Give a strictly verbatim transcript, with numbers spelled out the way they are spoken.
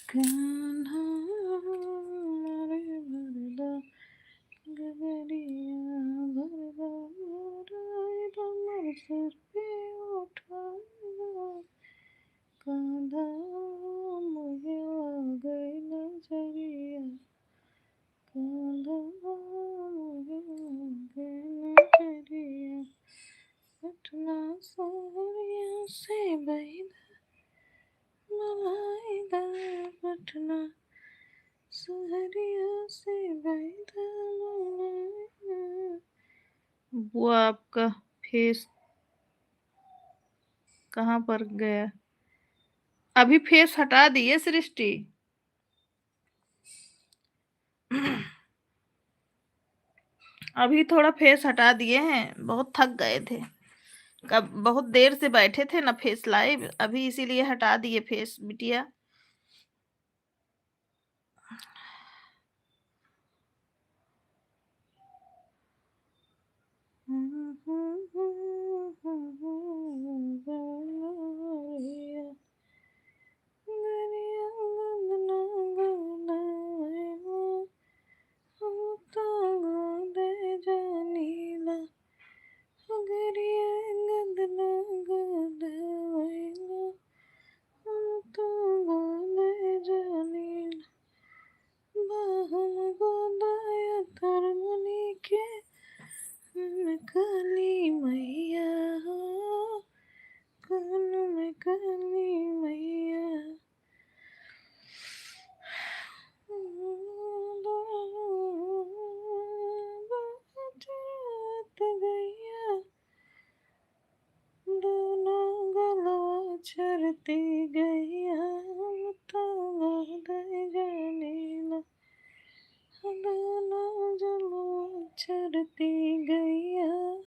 कान्हा मोरे भरदा गगरिया, भरदा मोरे दमर सर पे उठावा। कान्हा मुहे आ गई नजरिया, कान्हा मुहे आ गई नजरिया। पटना सहरिया से बैदा मलाइदा, पटना सहरिया से बैदा मलाइदा। वो आपका फेस कहाँ पर गया? अभी फेस हटा दिए सृष्टि। अभी थोड़ा फेस हटा दिए हैं, बहुत थक गए थे। कब, बहुत देर से बैठे थे ना फेस लाइव, अभी इसीलिए हटा दिए फेस बिटिया। बाहम गोदाया तरमुनी के, हम काली मैया हो, कौन में काली मैया। बात गैया, दोनों गलवा चरती गैया, हम तो गोदे जाने ना। दोनों गलवा चरती गैया।